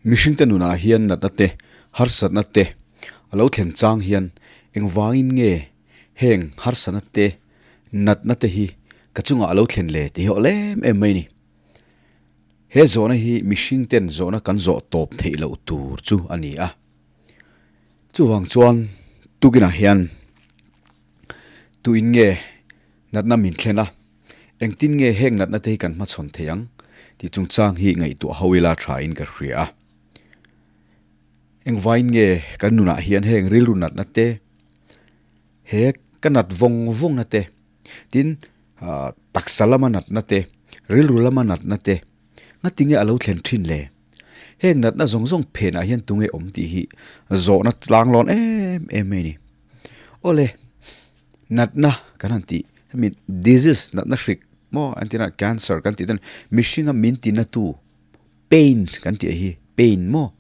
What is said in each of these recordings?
Mihringte nunah hian natna te, harsatna te a lo thlen chang hian engvangin nge heng harsatna te, natna te hi ka chungah a lo thlen le tih hi a awlh em em mai a ni. He zawhna hi mihringten zawhna kan zawh tawp theih loh tur chu a ni a. Chuvang chuan tukinah hian tuin nge natna min thlen a, engtin nge heng natna te hi kan hmachhawn thei ang tih chungchang hi ngaihtuah ho ila thain ka hria a. Engvain nge kan nunah hian heng rilru natna te, he ka nat vawng vawngna te, tin taksa lama natna te, rilru lama natna te ngatinge a lo thlen thin le? Heng natna zawng zawng phenah hian tunge awm tih hi zawhna tlanglawn em em mai a ni. Awle, natna kan han tih hemi disease natna hrik maw an tihna cancer kan tih ten mihringa min tina tu pain kan tih hi pain maw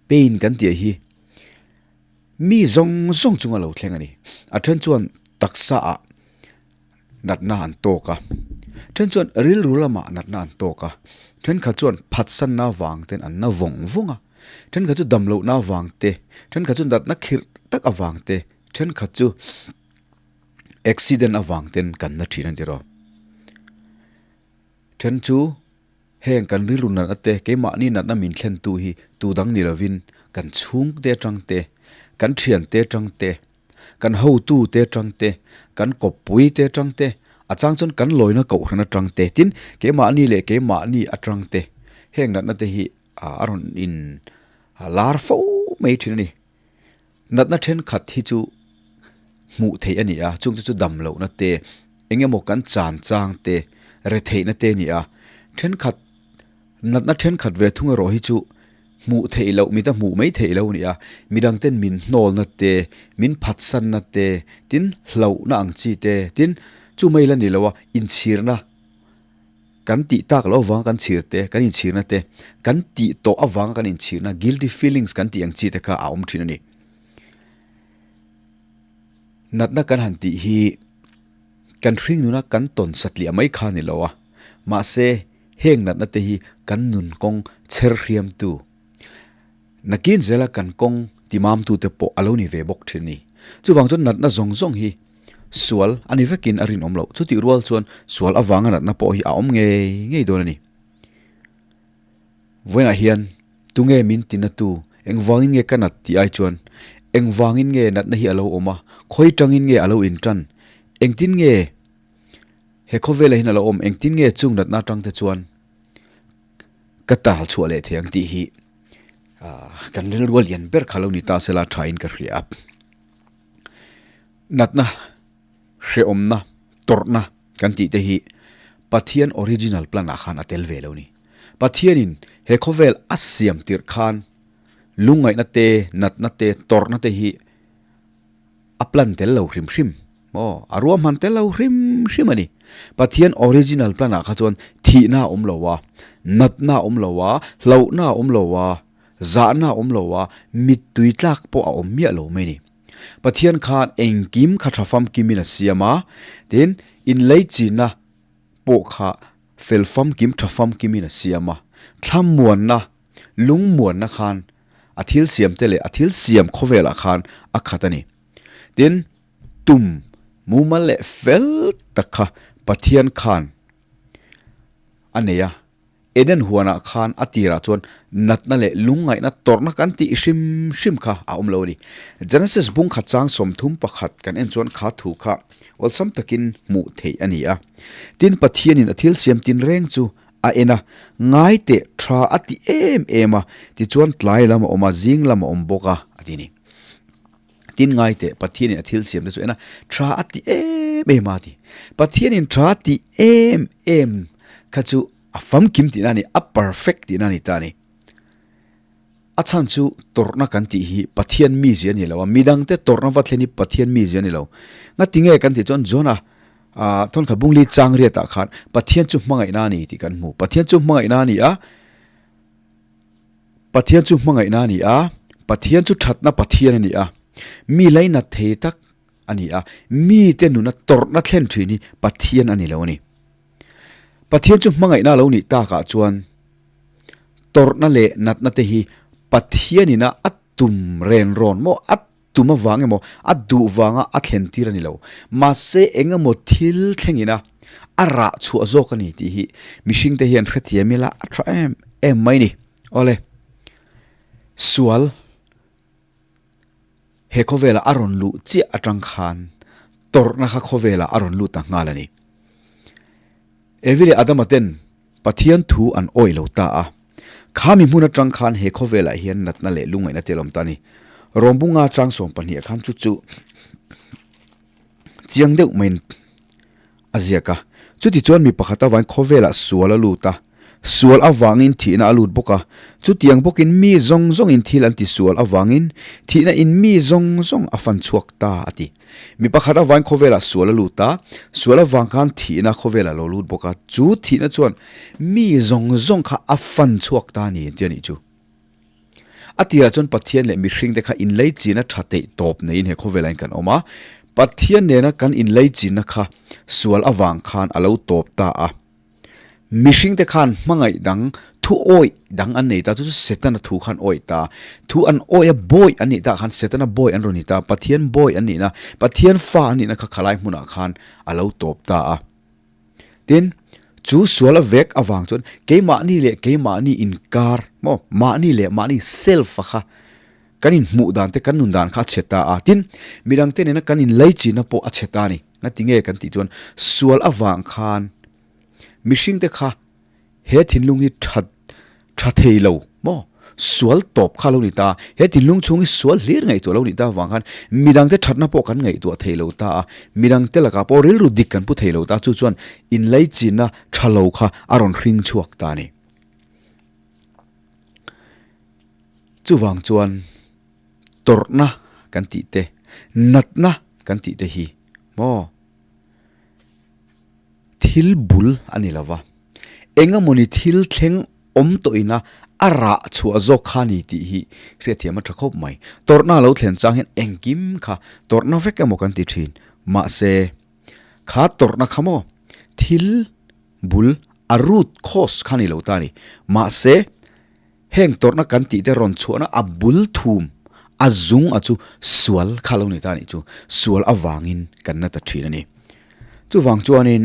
pain kan tih hi mi zawng zawng chunga lo thleng a ni. A then chuan taksa ah natna an tawk a, then chuan rilru lamah natna an tawk a, thenkhat chuan phatsanna avang ten an na vawng vawng a, thenkhat chu damlohna avang te, thenkhat chu natna khirh tak avang te, thenkhat chu accident avang ten kan na thin a ni rawh. Then chu heng kan rilru natna te, keimahni natna min thlentu hi tu dang ni lovin kan chhungte atang te, kan thiante atang te, Kan hotu te atang te, kan kawppui te atang te, a chang chuan kan lawina kohhran atang te, tin keimahni leh keimahni atang te heng natna te hi a rawn in lar fo mai thin a ni. Natna thenkhat hi chu hmuh theih a ni a, chungte chu dam lohna te, eng emaw kan chan chang te, retheihna te a ni a, thenkhat Natna thenkhat ve thung erawh hi chu hmuh theih loh, mita hmuh mai theih loh a ni a, midangten min hnawlna te, min phatsanna te, tin hlauhna ang chi te, tin chu mai la ni lo a, inchhirna kan tih tak loh avanga kan chhir te, kan inchhirna te, kan tih tawh avanga kan inchhirna, guilty feelings kan tih ang chi te kha a awm thin a ni. Natna kan han tih hi kan hring nuna kan tawn satliah mai kha a ni lo a, mahse, Heng natna te hi kan nun kawng chher hriamtu, nakin zela kan kawng timamtute pawh a lo ni ve bawk thin a ni. Chuvang chuan natna zawng zawng hi sual a ni vekin a rinawm loh. Chutih rual chuan sual avanga natna pawh hi a awm ngei ngei dawn a ni. Vawiinah hian tunge min tinatu, engvangin nge ka nat tih ai chuan engvangin nge natna hi a lo awm a, khawi tangin nge a lo intan, engtin nge He khawvelah hian a lo awm engtin nge chung natna atang te chuan ka tal chhuah leh thei ang tih hi kan rilru a lian ber kha lo ni ta sela thain ka hria a. Natna, hrehawmna, tawrhna kan tih te hi Pathian original plan ah khan a tel ve lo ni. Pathianin he khawvel a siam tirh khan lungngaihna te, natna te, tawrhna te hi A plan tel lo hrim hrim maw? A ruahman tel lo hrim hrim a ni. Pathian original plan ah kha chuan thihna a awm lo a, natna a awm lo a, hlauhna a awm lo a, zahna a awm lo a, mittui tlak pawh a awm miah lo mai a ni. Pathian khan engkim kha tha famkimin a siam a, tin inleichina pawh kha fel famkim tha famkimin a siam a, thlamuanna, lungmuanna khan A thil siam te leh a thil siam khawvelah khan a khat a ni. Tin, tum mumal leh fel tak kha Pathian khan a nei a. Eden huanah khan a tirah chuan natna leh lungngaihna tawrhna kan tih hrim hrim kha a awm lo a ni. Genesis bung khat chang 31 kan en chuan kha thu kha awlsam takin hmuh theih a ni a. Tin, Pathianin a thil siam tinreng chu A en a, ngai teh tha a ti em em a, tichuan tlai lam a awm a, zing lam a awm bawk a, a ti a ni. Tin ngai teh Pathianin a thil siam te chu en a, tha a ti em em a, a ti. Pathianin tha a ti em em kha chu a famkim tihna a ni, a perfect tihna a ni ta a ni. A chhan chu tawrhna kan tih hi Pathian mizia a ni lo a, midangte tawrhna va thlen hi Pathian mizia a ni lo. Ngatinge kan tih chuan Jonah ah thawnkhat bungli chang riatah khan Pathian chu hmangaihna a ni tih kan hmu. Pathian chu hmangaihna a ni a, Pathian chu hmangaihna a ni a, Pathian chu thatna Pathian a ni a, mi lainat thei tak a ni a, mite nuna tawrhna thlen thin hi Pathian a ni lo a ni. Pathian chu hmangaihna a lo nih takah chuan tawrhna leh natna te hi. Pathianina a tum ren rawn maw, a tum avang emaw, a duh vanga a thlen tir a ni lo. Mahse eng emaw thil thlengina a rah chhuah zawk a ni tih hi mihringte hian hrethiam ila a tha em em mai ni. Awle, sual he khawvela a rawn luh chiah atang khan tawrhna kha khawvela a rawn lut ta nghal a ni. Evi leh Adama ten Pathian thu an awih lo ta a. Kha mi hmun atang khan he khawvelah hian natna leh lungngaihna te a lawm ta a ni. Rawmbunga chang 12 ah khan chu chu chiang deuh maiin a ziak a. Chutichuan mi pakhat avain khawvelah sual a lut a, sual avangin thihna a lut bawk a. Chutiang bawkin mi zawng zawngin thil an ti sual avangin thihna in mi zawng zawng a fan chhuak ta a ti. Mi pakhat avain khawvelah sual a lut a, sual avang khan thihna khawvelah lo lut bawk a, chu thihna chuan mi zawng zawng kha a fan chhuak ta a ni tia nih chu. A tirah chuan Pathian leh mihringte kha inleichina tha teih tawp neiin he khawvelah hian kan awm a, Pathian nena kan inleichinna kha sual avang khan a lo tawp ta a. Mihringte khan hmangaih dang, thu awih dang an nei ta, chu chu Setana thu khan awih ta. Thu an awih a, bawi an nih tah khan Setana bawi an rawn ni ta, Pathian bawi an nihna, Pathian fa an nihna kha khalai hmunah khan a lo tawp ta a. Tin, chu sual a vek avang chuan keimahni leh keimahni inkar maw, mahni leh mahni self-a kha kan inhmuh dan te, kan nun dan kha a chhe ta a. Tin, midangte nena kan inlaichinna pawh a chhe ta a ni. Ngati nge kan tih chuan sual avang khan mihringte kha He thinlung hi tha tha thei lo maw? Sual tawp kha lo ni ta. He thinlung chhung hi sual hlir ngaihtuah lo nih ta avang khan midangte thatna pawh kan ngaihtuah thei lo ta a, midangte lakah pawh rilru dik kan pu thei lo ta. Chu chuan inlaichinna tha lo kha a rawn hring chhuak ta a ni. Chuvang chuan tawrhna kan tih te, natna kan tih te hi maw? Thil bul a ni lo va, eng emawni thil thleng awm tawhin a a rah chhuah zawk kha a ni tih hi hriatthiam a tha khawp mai. Tawrhna a lo thlen chang hian engkim kha tawrhna vek emaw kan ti thin. Mahse, kha tawrhna kha maw thil bul a root cause kha a ni lo ta a ni. Mahse, Heng tawrhna kan tih te rawn chhuahna a bul thum, a zung a chu sual kha lo ni ta nih chu, sual avangin kan na ta thin a ni. Chuvang chuanin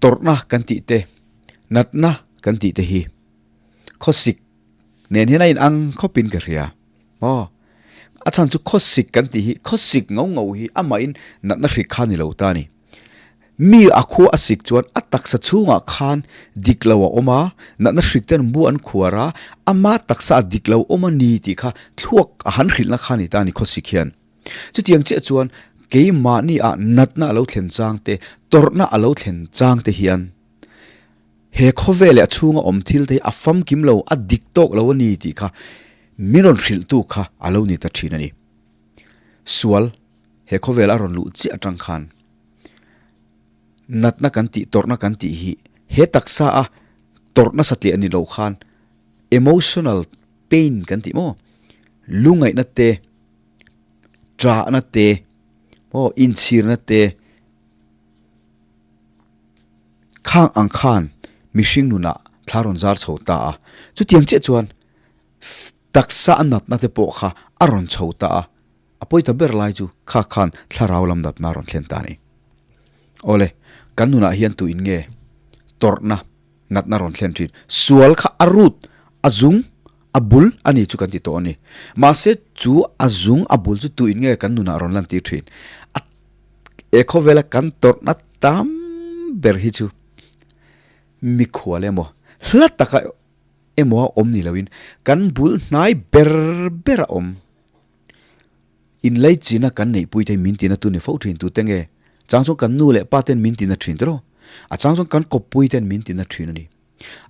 tawrhna kan tih te, natna kan tih te hi khawsik nen hian a inang khawpin ka hria. Maw? A chhan chu khawsik kan tih hi, khawsik ngo ngo hi amahin natna hrik kha ni lo ta a ni. Mi a khua a sik chuan a taksa chhungah khan dik lo a awm a, natna hrik ten bu an khuar a, ama taksa a dik lo awm a ni tih kha thluak a han hrilhna kha a ni ta a ni khawsik hian. Chutiang chiah chuan keimahni ah natna a lo thlen chang te, tawrhna a lo thlen chang te hian he khawvel leh a chhunga awm thil te hi a famkim lo, a dik tawk lo a ni tih kha min rawn hrilhtu kha a lo ni ta thin a ni. Sual. He khawvel a rawn luh chiah atang khan natna kan tih, tawrhna kan tih hi he taksa a tawrhna satliah ni lo khan emotional pain kan tih maw? Lungaihna te, ṭahna te, maw inchhirna te khang ang khan mihring nunah thla rawn zar chho ta a. Chutiang chiah chuan taksa a natna te pawh kha a rawn chho ta a. A pawi ta ber lai chu kha khan thlarau lam natna a rawn thlen ta a ni. Awle, kan nunah hian tu in nge tawrhna natna rawn thlen thin? Sual kha a root, a zung, a bul a ni chu kan ti tawh a ni. Mahse chu a zung, a bul chu tu in nge kan nunah rawn lantir thin? A e khawvela kan tawrhna tam ber hi chu mikhual emaw hla taka emaw a awm ni loin kan bul hnai ber ber a awm. Inlaichinna kan neihpui te min tina tu ni fo thin tute nge? Chang chuan kan nu leh pa ten min tina thin tiraw? A chang chuan kan kawppui ten min tina thin a ni.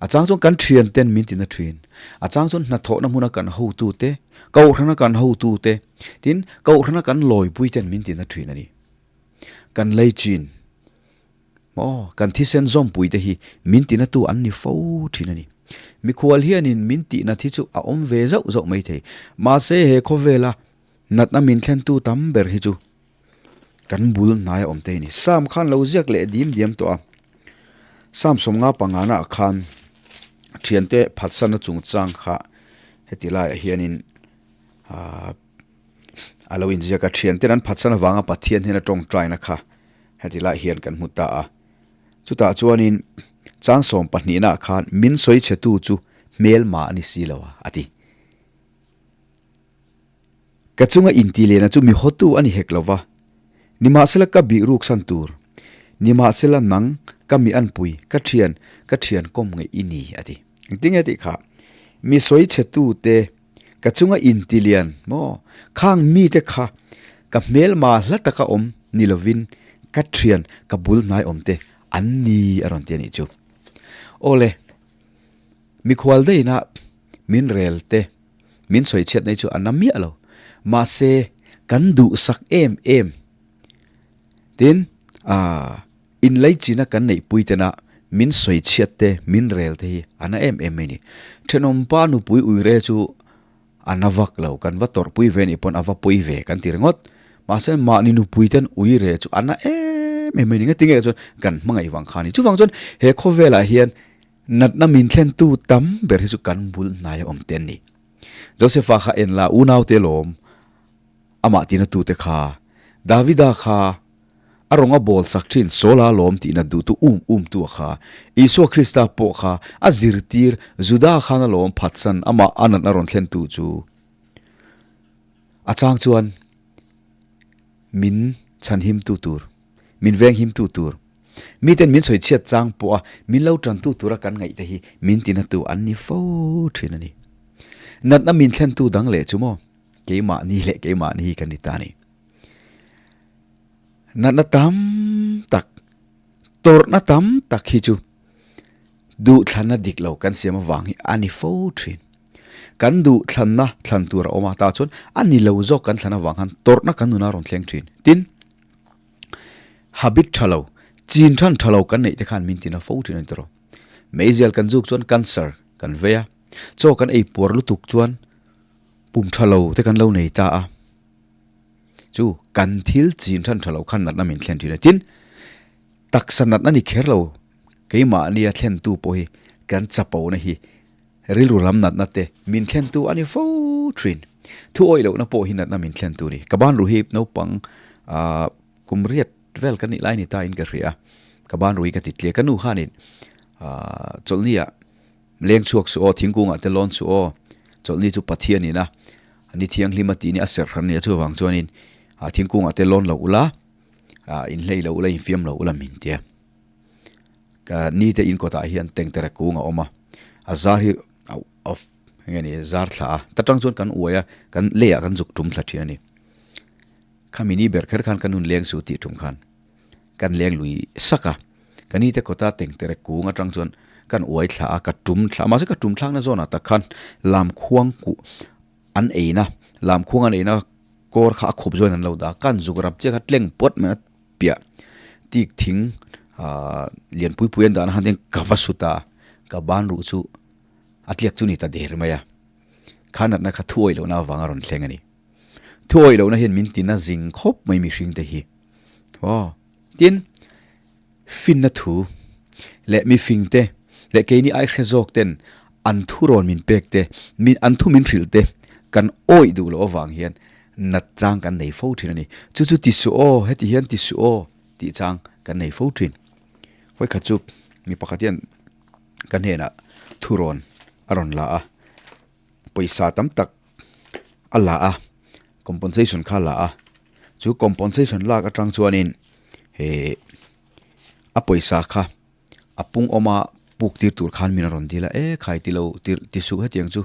A chang chuan kan thian ten min tina thin. A chang chuan hnathawhna hmuna kan hotu te, kohhrana kan hotu te, tin kohhrana kan lawipui ten min tina thin a ni. Kan laichin. Maw, kan thisen zawmpui te hi min tinatu an ni fo thin a ni. Mikhual hianin min tihnat hi chu a awm ve zauh zauh mai thei. Mahse he khawvela natna min thlentu tam ber hi chu kan bul hnaia awm te hi a ni. Sam khan lo ziak leh dim diam tawh a, Sam 55 naah khan thiante phatsanna chungchang kha. Heti laiah hianin ahh a lo inziak a, thianten an phatsan avanga Pathian hian a tawngtaina kha heti laiah hian kan hmu ta a. Chutah chuanin chang sawm pahnihnaah khan min sawi chhetu chu hmelma a ni si lo a, a ti. Ka chunga inti lehna chu mi hawtu a ni hek lo va, nimahsela ka bih ruksan tur, nimahsela nang ka mi anpui, ka thian, ka thian kawm ngeih i ni, a ti. Engtinge tih kha? Mi sawi chhetute ka chunga inti lian maw? Khang mite kha ka hmelma hla taka awm ni lovin ka thian, ka bul hnai awmte an ni a rawn ti a nih chu. Awle, mikhual daihin a min rel te, Min sawi chhiat nei chu a na miah lo. Mahse, kan duhsak em em. Tin, aah, inleichina kan neihpui tena min sawi chhiat te, min rel te hi a na em em mai ni. Thenawmpa nupui uire chu a na vak lo, kan va tawrhpui ve nih pawn a va pawi ve kan ti ringawt. Mahse, mahni nupui ten uire chu a na em em mai ni. Ngatinge chuan kan hmangaih vang kha a ni. Chuvang chuan he khawvelah hian Natna min thlentu tam ber hi chu kan bul hnai a awm te an ni. Josefa kha en la unaute lawm amah tina tute kha, Davida kha a rawnga bawl sak thin Saula lawm tihna duhtu um um tu a kha, Isua Krista pawh kha a zirtir Juda khan a lawm phatsan amah a natna rawn thlentu chu. A chang chuan min chhanhimtu tur. Min venghimtu tur. Miten min sawi chhiat chang pawha min lo tantu tura kan ngaihte hi min tinatu an ni fo thin a ni. Natna min thlentu dang leh chu maw? Keimahni leh keimahni hi kan ni ta a ni. Natna tam tak, tawrhna tam tak hi chu duhthlanna dik lo kan siam avang hi a ni fo thin. Kan duhthlanna thlan tur a awm a, tah chuan a ni lo zawk kan thlan avang khan tawrhna kan nuna rawn thleng thin. Tin, Habit tha lo, chin than tha lo kan neih te khan min tina fo thin a ni tawh. Meizial kan zuk chuan cancer kan vei a, chaw kan ei puar lutuk chuan pum tha lo te kan lo nei ta a. Chu kan thil chin than tha lo khan natna min thlen thin a. Tin, taksa natna ni kher lo, keimahnia thlentu pawh hi kan chapona hi Rilru lam natna te min thlentu a ni fo thin. Thu awih lohna pawh hi natna min thlentu a ni. Ka ban ruhi naupang ah kum riat vel ka nih lai ni ta in ka hria a, ka ban ruhi ka ti tliak. Ka nu khanin ah chawlhni ah leng chhuak suh aw, thingkungah te lawn suh aw, chawlhni chu Pathian in a ni thianghlim a tih ni a serh hran a ni a, chuvang chuanin ah thingkungah te lawn lo ula, ah inhlei lo ula, infiam lo ula min ti a. Ka ni te in kawtah hian tengtere kung a awm a, a zar hi a enge ni zar thla a, ta tang chuan kan uai a, kan leiah kan zuk tum thla thin a ni. Khami ni ber kher khan ka nun leng su tih tum khan kan leng lui sak a, ka ni te kawta tengtere kung atang chuan kan uai thla a, ka tum thla a, mahse ka tum thlakna zawnah tak khan lamkhuang kuh an eina, lamkhuang an eina kawr kha a khup zawn an lo dah a, kan zuk rap chiah kha tleng pawt mai a. Piah tik thing ahh lian pui pui an dahna khan hian ka va sut a, ka ban ruh chu a tliak chu ni ta der mai a, kha natna kha thuawih lohna avanga rawn thleng a ni. Thuawih lohna hian min tina zing khawp mai mihring te hi. Aw, tin, finna thu leh mifing te leh keini ai hre zawk ten an thu rawn min pek te, min an thu min hrilh te kan awih duh loh avang hian Nat chang kan nei fo thin a ni. Chu chu ti suh aw, heti hian ti suh aw tih chang kan nei fo thin. Vawikhat chu mi pakhat hian ka hnenah thurawn a rawn la a, pawisa tam tak a la a, compensation kha a la a, chu compensation lak atang chuanin he a pawisa kha a pung awm a puk tir tur khan min a rawn dil a, e khai ti lo ti suh hetiang chu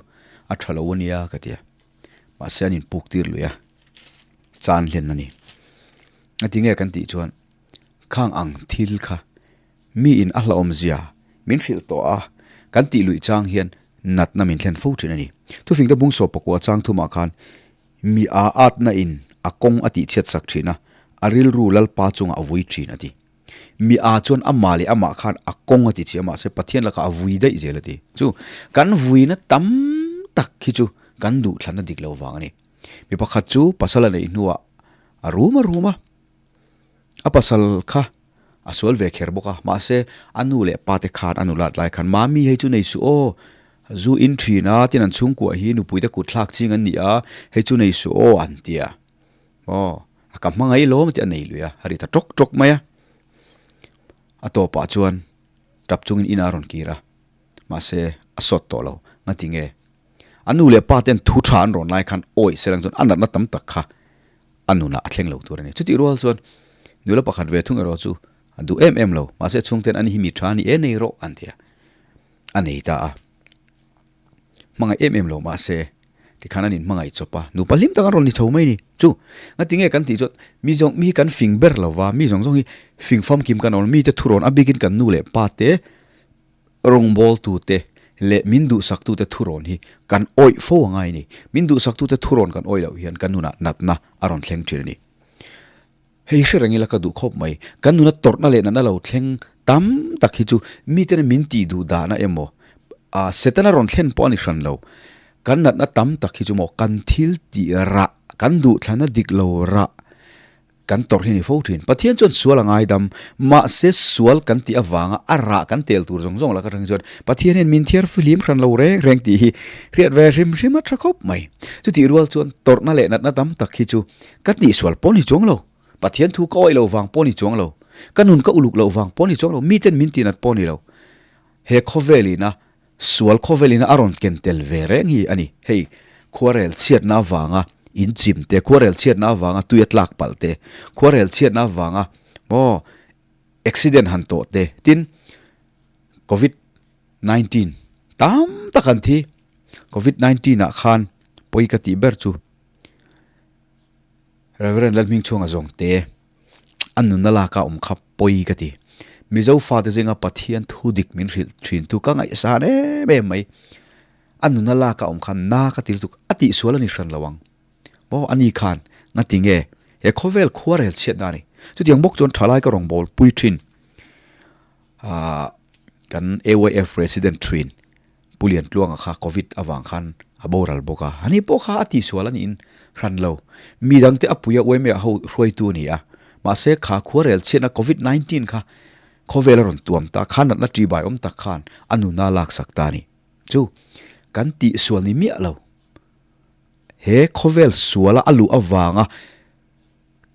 a tha lo a nia ka ti a. Mahse an inpuk tir lui a, chan hlen a ni. A ti nge kan tih chuan khang ang thil kha miin a hlauhawm zia min hrilh tawh a, kan tih luih chang hian natna min thlen fo thin a ni. Thufingte bungsawp pakua chang thumah khan mi a atna in a kawng a tihchhiat sak thin a, a rilru Lalpa chungah a vui thin a ti. Mi a chuan amah leh amah khan a kawng a ti chhi a, mahse Pathian lakah a vui daih zel a ti. Chu kan vuina tam tak hi chu kan duhthlanna dik lo vang a ni. Mi pakhat chu pasal a neih hnuah a rum a rum a, a pasal kha a sual ve kher bawk a, mahse a nu leh pa te khan a nulat lai khan, Mami hei chu nei suh aw, Zu in thin a, tin an chhungkua hi nupuite kut thlak ching an ni a, hei chu nei suh aw an ti a. Aw, a ka hmangaih lawm tih a nei lui a, a ri ta tawk tawk mai a. A tawpah chuan tap chungin inah a rawn kir a, mahse a sawt tawh lo, ngati nge? A nu leh pa ten thu tha an rawn lai khan awih se lang chuan a natna tam tak kha a nunah a thleng lo tur a ni. Chutih rual chuan nula pakhat ve thung erawh chu a duh em em lo, mahse chhungten ani hi mi tha a ni e nei rawh an ti a. A nei ta a. Hmangaih em em lo mahse tikhan an inhmangaih chawp a, nupa hlim tak an rawn ni chho mai ni. Chu, ngati nge kan tih chuan mi zawng mi hi kan fing ber lo va, mi zawng zawng hi fing famkim kan awm, mite thurawn a bikin kan nu leh pa te, rawngbawltute leh min duhsaktute thurawn hi kan awih fo a ngai a ni. Min duhsaktute thurawn kan awih loh hian kan nunah natna a rawn thleng thin a ni. Hei hre reng ila ka duh khawp mai. Kan nuna tawrhna leh natna lo thleng tam tak hi chu miten min tih duh dahna emaw, ah Setana rawn thlen pawh a ni hran lo. Kan natna tam tak hi chu maw kan thil tih rah, kan duhthlana dik lo rah kan tawrh hi a ni fo thin. Pathian chuan sual a ngaidam, mahse sual kan tih avanga a rah kan tel tur zawng zawng lak atang hi chuan Pathian hian min thiar fihlim hran lo reng reng tih hi hriat ve hrim hrim a tha khawp mai. Chutih rual chuan tawrhna leh natna tam tak hi chu Ka tihsual pawh ni chuang lo, Pathian thu ka awih lo vang pawh ni chuang lo, ka nun ka uluk loh vang pawh ni chuang lo, miten min tihnat pawh ni lo. He khawvel ina, sual khawvel ina a rawn ken tel ve reng hi a ni. Hei, khuarel chhiatna avanga in chim te, khuarel chhiatna avanga tui a tlak palh te, khuarel chhiatna avanga maw accident han tawh te, tin Covid 19 tam tak an thi. Covid 19 ah khan pawi ka tih ber chu Reverend Lalhmingchhuanga zawng te a nunna lak a awm kha pawi ka ti. Mizo fate zinga Pathian thu dik min hrilh thin tu ka ngaihsan em em mai. A nunna lak a awm khan na ka ti lutuk a tihsual a ni hran lo ang. Maw ani khan ngati nge he khawvel khuarel chhiatna a ni. Chutiang bawk chuan thalai ka rawngbâwl pui thin. Aaa kan AYF president thin Pu Liantluanga kha Covid avang khan a boral bawk a, ani pawh kha a tihsual a niin hran lo. Mi dangte a puia uaimea ho hruaitu a ni a, mahse kha khuarel chhiatna Covid 19 kha khawvel a rawn tuam ta, kha natna ṭibai awm tak khan a nuna laksak ta a ni. Chu kan tihsual ni miah lo. He khawvel suala a luh avanga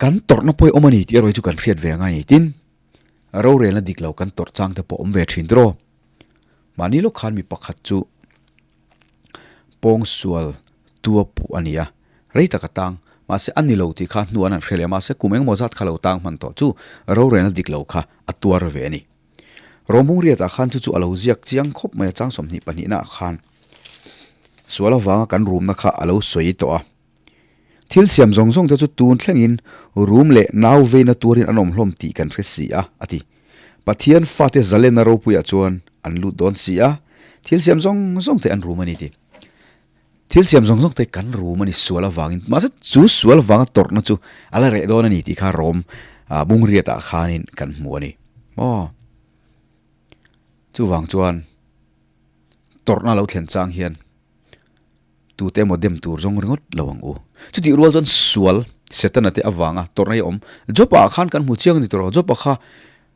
kan tawrhna pawh hi awm a ni tih erawh hi chu kan hriat ve a ngai a ni. Tin, rorelna dik lo kan tawrh chang te pawh awm ve thin tiraw. Mahni lawk khan mi pakhat chu pawngsual tua puh a ni a, rei tak a tang. Mahse a ni lo tih kha hnuah an han hre leh a, mahse kum engemaw zat kha lo tang hman tawh chu rorelna dik lo kha a tuar ve a ni. Rawmhung riatah khan chu chu a lo ziak chiang khawp mai a, chang 20 pahnihnaah khan sual avanga kan rumna kha a lo sawi tawh a. Thil siam zawng zawng te chu tun thlengin rum leh nau veina tuarin an awm hlawm tih kan hre si a, a ti. Pathian fate zalenna ropuiah chuan an lut dawn si a, thil siam zawng zawng te an rum a ni ti. Thil siam zawng zawng te kan rum a ni sual avangin, mahse chu sual avanga tawrhna chu a la reh dawn a ni tih kha Rom bungriatah khanin kan hmu a ni. Aw. Chuvang chuan tawrhna lo thlen chang hian Tute emaw dem tur zawng ringawt lo ang u. Chutih rual chuan sual Setana te avanga tawrhna hi a awm. Job-ah khan kan hmu chiang a ni tawh lo. Job-a kha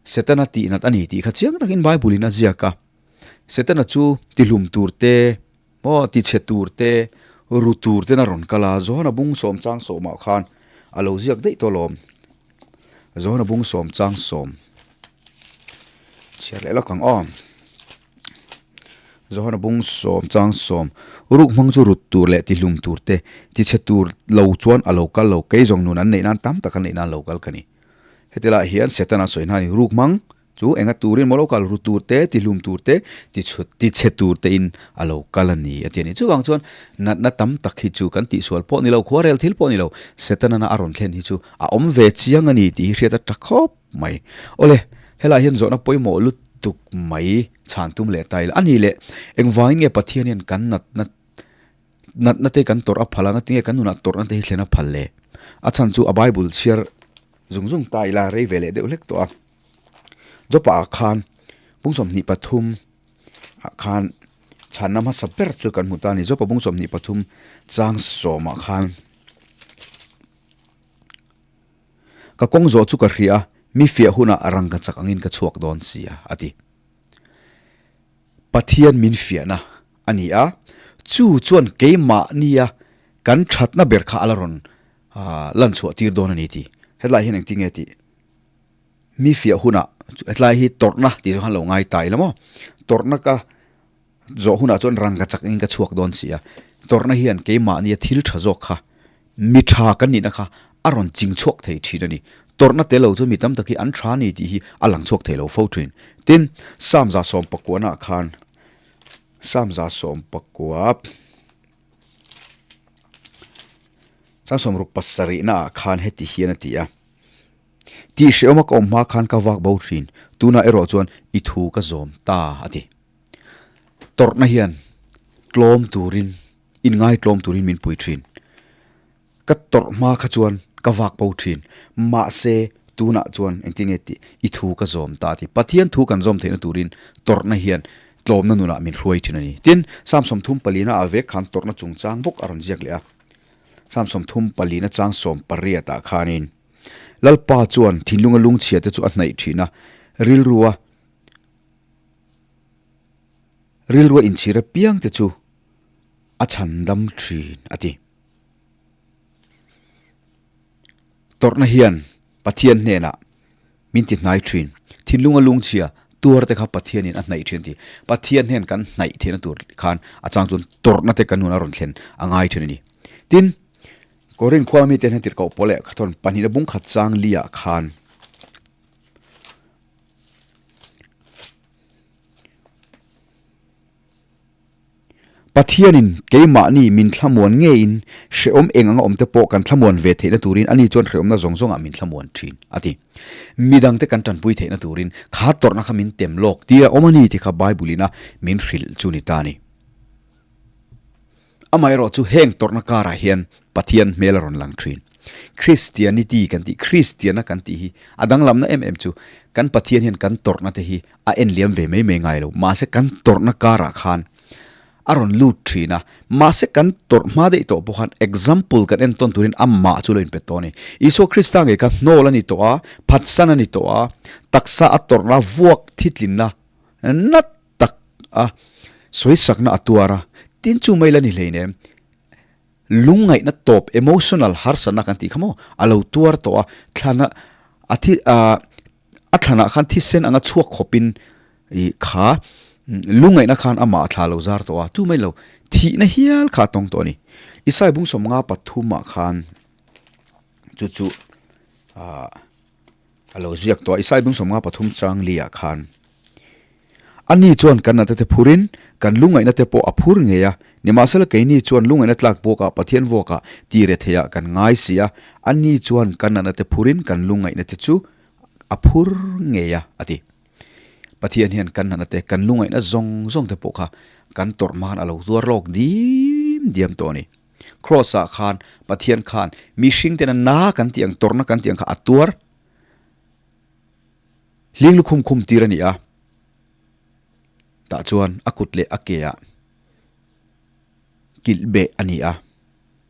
Setana tihnat a ni tih kha chiang takin Bible-in a ziak a. Setana chu tihlum tur te, maw tichhe tur te, ru tur ten a rawn kal a. Johana bung sawm chang sawmah khan a lo ziak daih tawh alawm. Johana bung sawm chang sawm. Chhiar leh lawk ang aw. Johana bung sawm chang sawm ruk hmang chu rut tur leh tihlum tur te tichhe tur lo chuan a lo kal lo kei zawng nun an neih nan tam tak an neih nan lo kal ka ni. Heti lai hian Setana sawi hna a ni ruk hmang chu enga turin maw lo kal ru tur te tihlum tur te tichhut tichhe tur te in a lo kal a ni a ti a ni. Chuvang chuan natna tam tak hi chu kan tihsual pawh ni lo khuarel thil pawh ni lo Setana a rawn thlen hi chu a awm ve chiang a ni tih hi hriat a tha khawp mai. Awle, helai hian zawhna pawimawh lutuk mai chhan tum leh ta ila. A ni leh, engvangin nge Pathian hian kan natna natna te kan tawrh a phal a, ngatinge kan nunah tawrhna te hi thlen a phal le? A chhan chu a Bible chhiar zung zung ta ila rei ve leh deuh hlek tawh a. Jopa ah khan bung 23 ah khan chhanna hmasa ber chu kan hmu ta a ni. Jopa bung 23 chang sawmah khan. Ka kawng zawh chu ka hria a, mi fiah hunah rang ka chak angin ka chhuak dawn si a, a ti. Pathian min fiahna a ni a, chu chuan keimahnia kan thatna ber kha a la rawn lan chhuah tir dawn a ni tih. Hetlai hian engtin nge tih mi fiah hunah hetlai hi tawrhna tih zawng khan lo ngai ta ila maw? Tawrhna ka Zawh hunah chuan rangka chak in ka chhuak dawn si a, tawrhna hian keimahnia thil tha zawk kha, mi tha kan nihna kha a rawn ching chhuak thei thin a ni. Tawrhna tel lo chuan mi tam tak hi an tha ni tih hi a lang chhuak thei lo fo thin. Tin, Psalm 119 ah khan, Psalm 19, chang 67 naah khan heti hian a ti a, Tih hrehawma ka awm hma khan ka vak bo thin, tunah erawh chuan i thu ka zawm ta a ti. Tawrhna hian tlawm turin, inngai tlawm turin min pui thin. Ka tawrh hma kha chuan ka vak bo thin, mahse tunah chuan engtin nge tih i thu ka zawm ta a ti. Pathian thu kan zawm theihna turin tawrhna hian tlawmna nunah min hruai thin a ni. Tin, Psalm 34 ah vek khan tawrhna chungchang bawk a rawn ziak leh a. Psalm 34 chang 18 ah khanin Lalpa chuan thinlunga lungchhia te chu a hnaih thin a, rilrua Rilrua inchhir apiang te chu a chhandam thin a ti. Tawrhna hian Pathian hnenah min ti hnai thin. Thinlunga lungchhia tuar te kha Pathianin a hnaih thin a ti. Pathian hnen kan hnaih theihna tur khan a chang chuan tawrhna te kan nun a rawn thlen a ngai thin a ni. Tin, Korin khua mite hian tirhkoh pawl leh khathawn pahnihna bung khat chang liah khan Pathianin keimahni min thlamuan ngeiin hrehawm eng anga awmte pawh kan thlamuan ve theihna turin ani chuan hrehawmna zawng zawngah min thlamuan thin, a ti. Midangte kan tanpui theihna turin kha tawrhna kha min tem lawk tir a awm a ni tih kha Bible-ina min hrilh chu ni ta a ni. Amaherawh chu heng tawrhna karah hian Pathian hmel a rawn lang thin. Christianity kan tih, Kristianna kan tih hi a danglamna em em chu kan Pathian hian kan tawrhna te hi a en liam ve mai mai ngai lo. Mahse kan tawrhna karah khan a rawn lut thin a, mahse kan tawrh hma daih tawh pawh khan example kan entawn turin amah chu lo inpet tawh a ni. Isua Krista ngei kha hnawl a ni tawh a, phatsan a ni tawh a, taksa a tawrhna vuak thitlinna nat tak a, sawisakna a tuar a, tin chu mai la ni hleinem. Lungngaihna tawp, emotional harsatna kan tih kha maw, a lo tuar tawh a, thlana a thi ah a thlanah khan thisen anga chhuak khawpin ih kha lungngaihna khan amah a thla lo zar tawh a, chu mai lo thihna hial kha a tawng tawh a ni. Isai bung 53 ah khan chu chu ah. A lo ziak tawh a, Isai bung 53 chang liah khan, Ani chuan kan nata te phurin, kan lungaihna te pawh a phur ngei a, nimahsela keini chuan lungaihna tlak bawkah Pathian vuakah ti re theiah kan ngai si a, ani chuan kan natna te phurin kan lungaihna te chu a phur ngei a, a ti. Pathian hian kan natna te, kan lungaihna zawng zawng te pawh kha kan tawrh hma khan a lo tuar lawk dim diam tawh a ni. Kraws ah khan Pathian khan mihring tena na kan tih ang, tawrhna kan tih ang kha a tuar hling lukhum khum tir a ni a. Tah chuan a kut leh a ke ah kilh beh a ni a,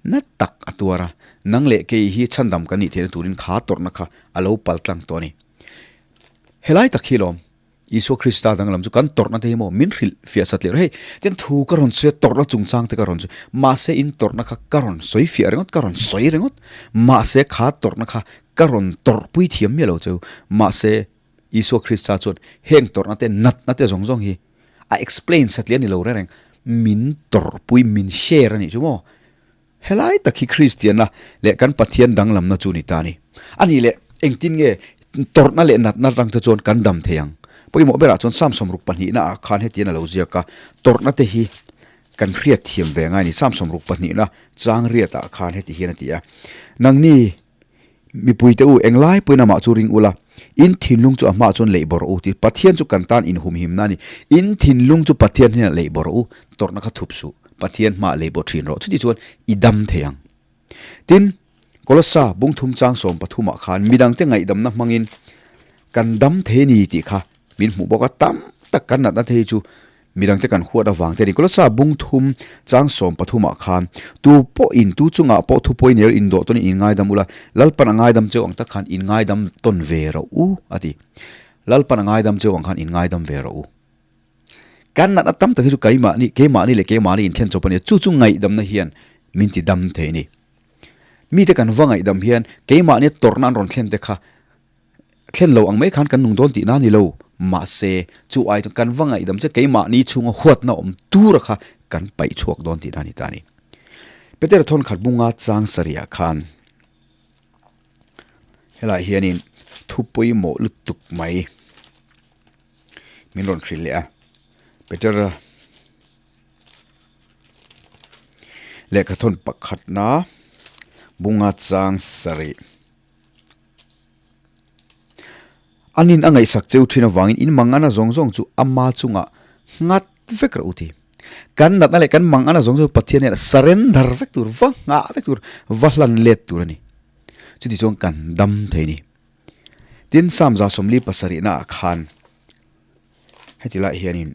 na tak a tuar a. Nang leh kei hi chhandam kan nih theihna turin kha tawrhna kha a lo pal tlang tawh a ni. Helai tak hi lawm. Isua Krista danglam chu kan tawrhna te hi maw min hrilh fiah sat leh rawh. Hei, tin thu ka rawn sawi a, tawrhna chungchang te ka rawn sawi. Mahse in tawrhna kha ka rawn sawi fiah ringawt, ka rawn sawi ringawt. Mahse kha tawrhna kha ka rawn tawrhpui thiam miah lo cheu. Mahse Isua Krista chuan heng tawrhna te, natna te zawng zawng hi a explain satliah a ni lo reng reng. Min tawrhpui, min share a nih chu maw. Helai tak hi Kristianna leh kan Pathian danglamna chu ni ta a ni. A nih leh engtin nge tawrhna leh natna atang te chuan kan dam thei ang? Pawimawh berah chuan Psalm 62 ah khan hetian a lo ziak a, tawrhna te hi kan hriat thiam ve ngai a ni. Psalm 62 chang riat ah khan heti hian a ti a, Nangni mipui te u, englai pawhin amah chu ring ula, in thinlung chu a hmaah chuan leih bawrh u ti. Pathian chu kan tan inhumhimna a ni. In thinlung chu Pathian hnenah leih bawrh u, tawrhna kha thup suh. Pathian hmaah lei bawh thin rawh. Chuti chuan i dam thei ang. Tin, Kolossa bung thum chang 13 ah khan midangte ngaihdamna hmangin kan dam thei a ni tih kha min hmuh bawk a. Tam tak kan natna te hi chu midangte kan huat avang te a ni. Kolossa bung thum chang 13 ah khan tu pawhin tu chungah pawh thupawi nel indawh tawnin in ngaidam ula, Lalpan a ngaidam cheu ang tak khan in ngaidam tawn ve rawh u a ti. Lalpan a ngaidam cheu ang khan in ngaidam ve rawh u. Kan natna tam tak hi chu keimahni, keimahni leh keimahni inthlen chawp a ni a, chu chu ngaihdamna hian min ti dam thei a ni. Mite kan va ngaihdam hian keimahnia tawrhna an rawn thlen te kha thlen lo ang mai khan kan nung dawn tihna a ni lo. Mahse, chu ai chuan kan va ngaihdam che keimahni chhunga huatna awm tura kha kan paih chhuak dawn tihna a ni ta a ni. Petera thawn khat bunga chang sarihah khan helaiah hianin thu pawimawh lutuk mai min rawn hrilh leh a. Petera lehkha thawn pakhatna bunga chang sarih. Anin a ngaihsak cheu thin avangin in mangana zawng zawng chu ama chungah nghat vek rawh u ti. Kan natna leh kan mangana zawng zawng Pathian hian surrender vek tur, va nghah vek tur, va hlan let tur a ni. Chuti chuan kan dam thei a ni. Tin, Psalm 47 naah khan heti lai hianin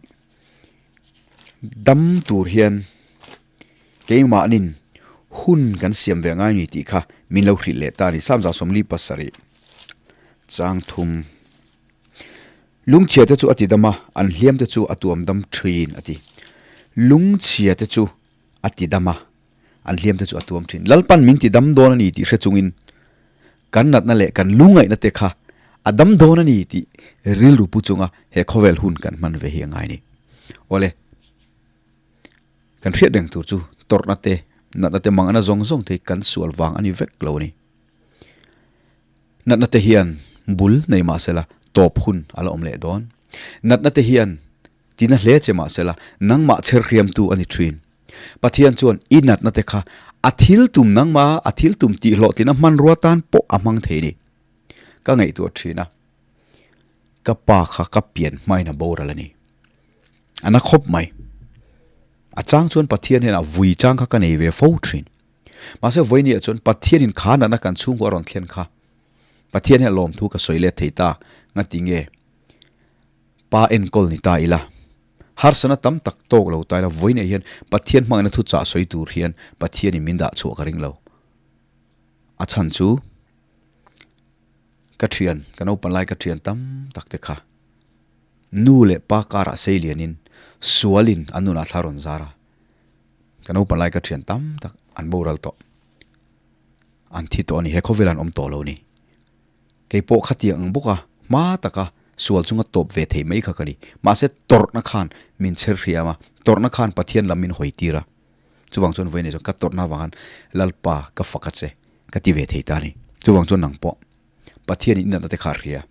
dam tur hian Keimahnin hun kan siam ve ngai ni tih kha min lo hrilh leh ta a ni. Psalm 47 chang thum. Lungchhia te chu a ti dam a, an hliam te chu a tuam dam thin a ti. Lungchhia te chu a ti dam a, an hliam te chu a tuam thin. Lalpan min ti dam dawn a ni tih hre chungin kan natna leh kan lungaihna te kha a dam dawn a ni tih rilru pu chunga he khawvel hun kan hman ve hi a ngai a ni. Awle. Kan hriat reng tur chu tawrhna te, natna te mangana zawng zawng te hi kan sual vang a ni vek lo a ni. Natna te hian bul nei mah sela tawp hun a la awm leh dawn. Natna te hian tina hle che mah sela nangmah chher hriamtu a ni thin. Pathian chuan i natna te kha a thil tum nangmah a thil tum tih hlawhtlina hmanrua tan pawh a hmang thei a ni. Ka ngaihtuah thin a, ka pa kha ka pian hmain a boral a ni. A na khawp mai. A chang chuan Pathian hian a vui chang kha ka nei ve fo thin. Mahse vawinia chuan Pathianin kha natna kan chhungkaw a rawn thlen kha. Pathian hian lawmthu ka sawi let thei ta. Ngati nge? Pa enkawl ni ta ila. Harsana tam tak tawk lo ta ila vawinia hian Pathian hmangaihna thu chah sawi tur hian Pathianin min dah chhuah ka ring lo. A chhan chu ka thian, ka naupang lai ka thian tam tak te kha. Nu leh pa karah sei lianin sualin an nunah thla rawn zar a, ka naupang lai ka thian tam tak an boral tawh, an thi tawh a ni, he khawvelah an awm tawh lo a ni. Kei pawh khatiang ang bawka hma taka sual chunga tawp ve thei mai kha ka ni. Mahse tawrhna khan min chher hriam a, tawrhna khan Pathian lam min hawi tir a. Chuvang chuan vawiin chuan ka tawrhna avang khan Lalpa ka fak a che ka ti ve thei ta a ni. Chuvang chuan nang pawh. Pathianin i natna te kha a hria.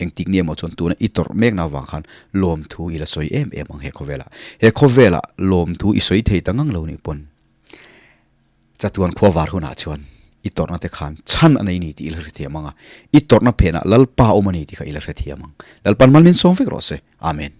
Engtik ni emaw chuan tuna i tawrh mekna avang khan lawmthu i la sawi em em ang he khawvelah. He khawvelah lawmthu i sawi thei ta ngang lo nih pawn chatuan khua var hunah chuan i tawrhna te khan chhan a nei ni tih i la hrethiam ang a, i tawrhna phenah Lalpa awm a ni tih kha i la hrethiam ang. Lalpan mal min sawm vek rawh se. Amen.